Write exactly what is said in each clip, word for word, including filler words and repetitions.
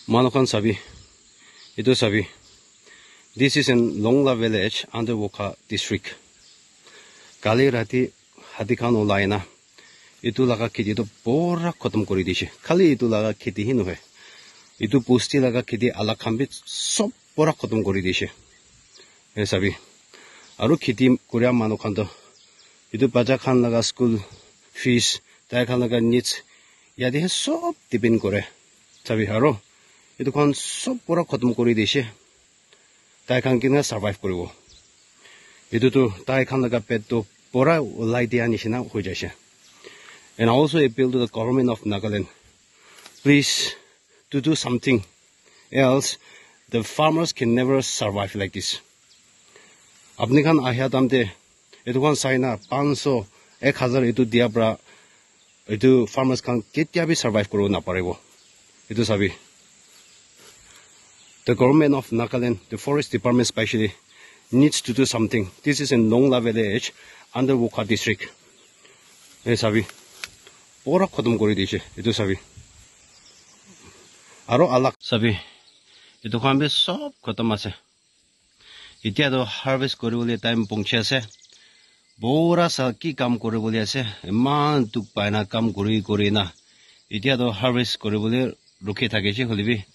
Manu khan sabi, etu sabi. This is in Longla village under Wokha district. Kali rati hati khan ulai na etu laga kheti tu pura khotom kuri dishe. Khali etu laga kheti hi nohoi, etu bosti laga kheti alag khan bi sob pura khotom kuri dishe. He sabi, aru kheti kuria manu khan tu etu bacha khan laga school fees, tai khan laga needs, yate he sob depend kore. Sabi, aru etu khan sob pura khotom kuri dishe. Tai khan kina survive kuribo? Etu tu tai khan laga pet tu pura ulai dia nishina hoi jaise. And I also appeal to the government of Nagaland, please to do something, else the farmers can never survive like this. Apni khan ahia time te etu khan sai na panch sho, ek hazar etu dia pra etu farmers khan ketia bi survive kuribo naparibo. Etu sabi, the government of Nagaland, the forest department specially, needs to do something. This is in Longla village under Wokha district. He sabi, pura khotom kuri dishe. Etu sabi, aro alag sabi, etu khan bi sob khotom ase. Etia tu harvest kuribole time pongchi ase. Pura sa ki kam kuribole ase, eman dukh pai na kam kuri kuri na. Etia tu harvest kuribole rukhi thakishe hoilebi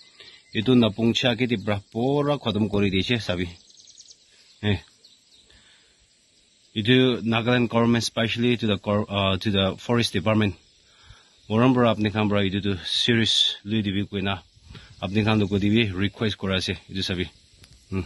etu napongcha ke ti pra pura khotom kuri dishe sabi. Eh. Etu Nagaland government, specially to the gor-, uh, to the forest department, morom para apni khan para etu tu serious lui dibi koina apni khan logo te bi request kura ase. Etu sabi. Hmm.